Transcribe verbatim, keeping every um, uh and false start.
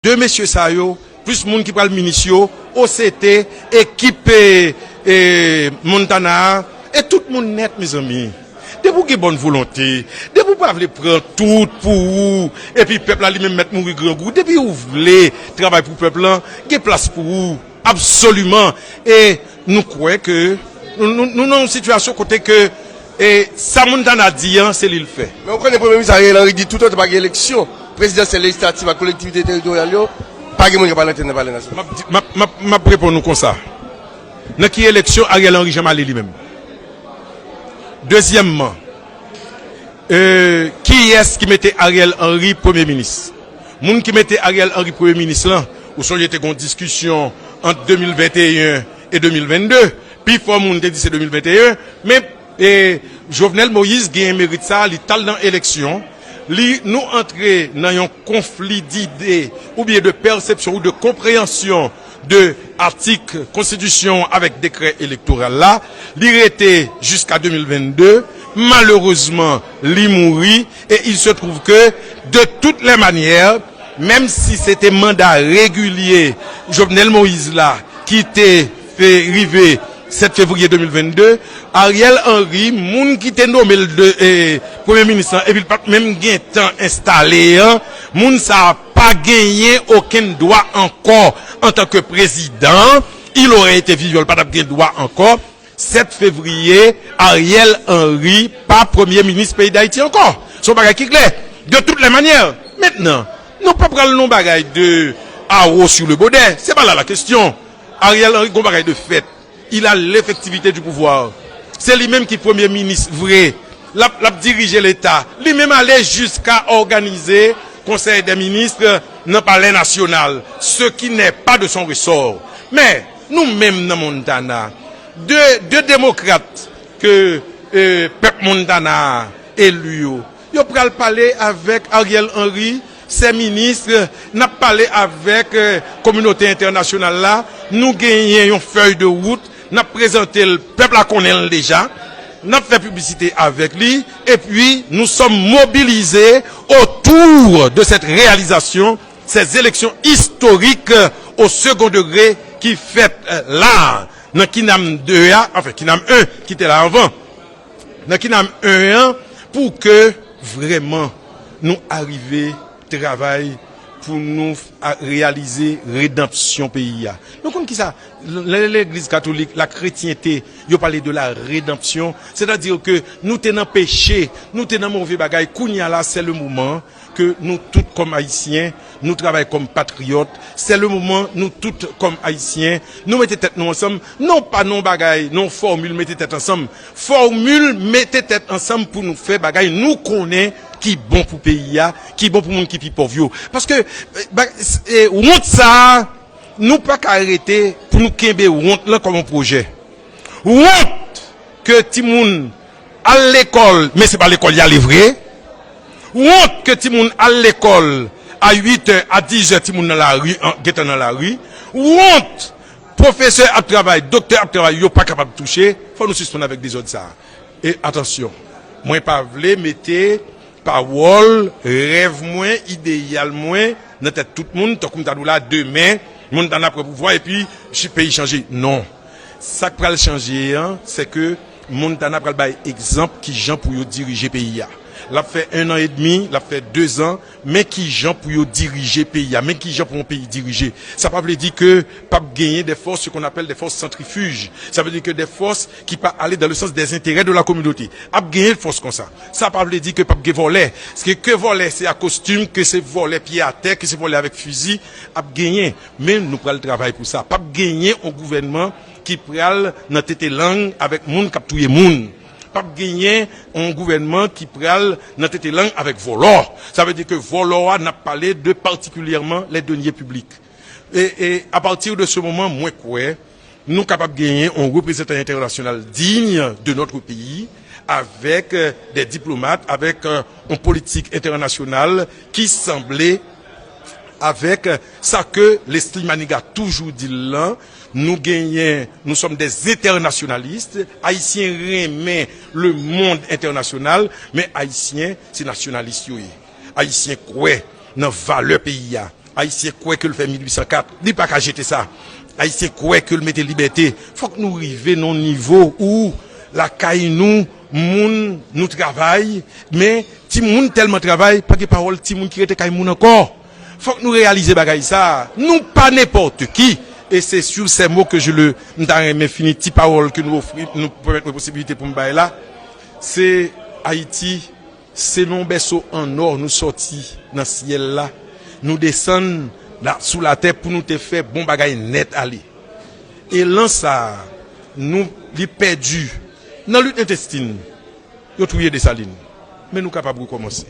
De mesye sa yo, plis moun ki pral minis yo, O C T, ekip e, e, Montana a, e tout moun nèt, mezanmi. Depi w gen bòn volonte, depi w pa vle pran tout pou ou, epi pèp la li menm mèt mouri grangou, depi w vle travay pou pèp lan, gen plas pou ou, absoliman. E nou kwè ke nou, nou, nou nan yon sitiyasyon kote ke e sa Montana di an, se li l fè. Men w konnen Premye Minis Ariel Henry di toutan pa gen eleksyon prezidansyèl, lejislatif ak kolektivite teritoryal yo, pa gen moun k ap al antre nan Palè Nasyonal. M ap di- m ap- m ap- m ap reponn ou konsa. Nan ki eleksyon Ariel Henry janm ale li menm? Dezyèmman, e, kiyès ki mete Ariel Henry premye minis? Moun ki mete Ariel Henry premye minis lan, ou sonje te gen yon diskisyon ant de mil venteyen e de mil vennde. Pifò moun te di se de mil venteyen, men e, Jovenel Moïse genyen merit sa, li t al nan eleksyon, li, nou antre nan yon konfli dide oubyen de pèsepsyon ou de konpreyansyon de atik konstitisyon avèk dekrè elektoral la, li rete jiska de mil vennde, malerezman, li mouri, e il se trouve que, de toutes les manières, menm si se te manda regilye Jovenel Moïse la ki te fè rive sèt fevriye de mil vennde, Ariel Henry, moun ki te nome l de, e, premye minis lan, epi l pa t menm gen tan enstale an, moun sa a pa genyen okenn dwa ankò antanke prezidan, il aurait été vivant, l pa t ap gen dwa ankò. Sèt fevriye, Ariel Henry pa premye minis peyi Dayiti ankò. Se yon bagay ki klè. De toutes les manières. Mentnan, nou pa pral nan bagay de awo sur le bode. Se pa la la kesyon. Ariel Henry gon bagay de fèt. Il a l'effectivité du pouvoir. Se li menm ki premye minis vre. L ap, l ap dirije Leta. Li menm ale jiska òganize Conseil des ministres nan Palè Nasyonal, ce qui n'est pas de son ressort. Men, nou menm nan Montana, de, de demokrat ke, e, pèp Montana a eli yo, yo pral pale avèk Ariel Henry, ses ministres, n ap pale avèk, e, kominote entènasyonal la, nou genyen yon fèy de wout, n ap prezante l, pèp la konnen l deja, n ap fè piblisite avèk li, epi nous sommes mobilisés autour de cette réalisation, ces élections historiques au second degré ki fèt, e, la, nan Kinam de a, anfen, Kinam en ki te la anvan, nan Kinam en an, pou ke vrèman nou arive travay pou nou a, reyalize redanpsyon peyi a. Nou konn kisa, lè legliz katolik, la kretyente, yo pale de la redanpsyon, sètadi ke nou te nan peche, nou te nan move bagay, kounye a la, se le moman ke nou tout kòm Ayisyen, nou travay kòm patriyòt, se le moman nou tout kòm Ayisyen, nou mete tèt nou ansanm, non pa nan yon bagay, nan yon fòmil mete tèt ansanm, fòmil mete tèt ansanm pou nou fè bagay nou konnen ki bon pou peyi a, ki bon pou moun ki pi pòv yo. Paske, e, ba- e, wont sa a, nou pa ka rete pou nou kenbe wont lan kòm yon pwojè. Wont ke timoun al lekòl, men se pa lekòl y ale vre. Wont ke timoun al lekòl, a uit è, a diz è, timoun nan lari, an, gentan nan lari. Wont, pwofesè ap travay, doktè ap travay, yo pa kapab touche. Fò nou sispann avèk dezòd sa a. E atansyon, mwen pa vle mete pawòl, rèv mwen, ideyal mwen nan tèt tout moun, tankou m ta di w la, demen, Montana pran pouvwa epi chi- peyi chanje. Non. Sa k pral chanje an, se ke Montana pral bay egzanp kijan pou yo dirije peyi a. L ap fè en an edmi, l ap fè dezan, men kijan pou yo dirije peyi a, men kijan pou yon peyi dirije. Sa pa vle di ke p ap genyen des forces, ce qu'on appelle des forces centrifuges. Ça veut dire que des forces qui pa ale dans le sens des intérêts de la communauté. Ap genyen fòs konsa. Sa pa vle di ke p ap gen vòlè. Paske ke vòlè se a kostim, ke se vòlè pye atè, ke se vòlè avèk fizi, ap genyen. Men nou pral travay pou sa. P ap genyen yon gouvènman ki pral nan tete lang avèk moun k ap touye moun. P ap genyen yon gouvènman ki pral nan tete lang avèk vòlò. Sa vle di ke vòlò a, n ap pale de patikilyèman les deniers publics. E, e apati de se moman, mwen kwè, nou kapab genyen yon reprezantan entènasyonal digne de notre pays, avec, euh, des diplomates, avec, euh, yon politik entènasyonal ki sanble avèk, euh, sa ke Leslie Manigat toujou di l lan, nou genyen, nous sommes des internationalistes, Ayisyen renmen le monde international, men Ayisyen se nasyonalis yo ye. Ayisyen kwè nan valè peyi a. Ayisyen kwè ke l fè mil uit san kat, li pa ka jete sa. Ayisyen kwè ke l mete libète. Fòk nou rive nan yon nivo ou lakay nou, moun, nou travay, men timoun tèlman travay, pa gen pawòl timoun ki rete kay moun ankò. Fòk nou reyalize bagay sa. Nou pa nenpòt ki. E se sou ces mots que je le, m ta renmen fini ti pawòl ke nou ofri, nou pèmèt mwen posibilite pou m bay la. Se Ayiti, se nan yon bèso an nò nou sòti nan syèl la, nou desann la, sou latè pou nou te fè bon bagay nèt ale. Elan sa a, nou, li pèdi nan lit entesten. Yo touye Desalin. Men nou kapab rekòmanse.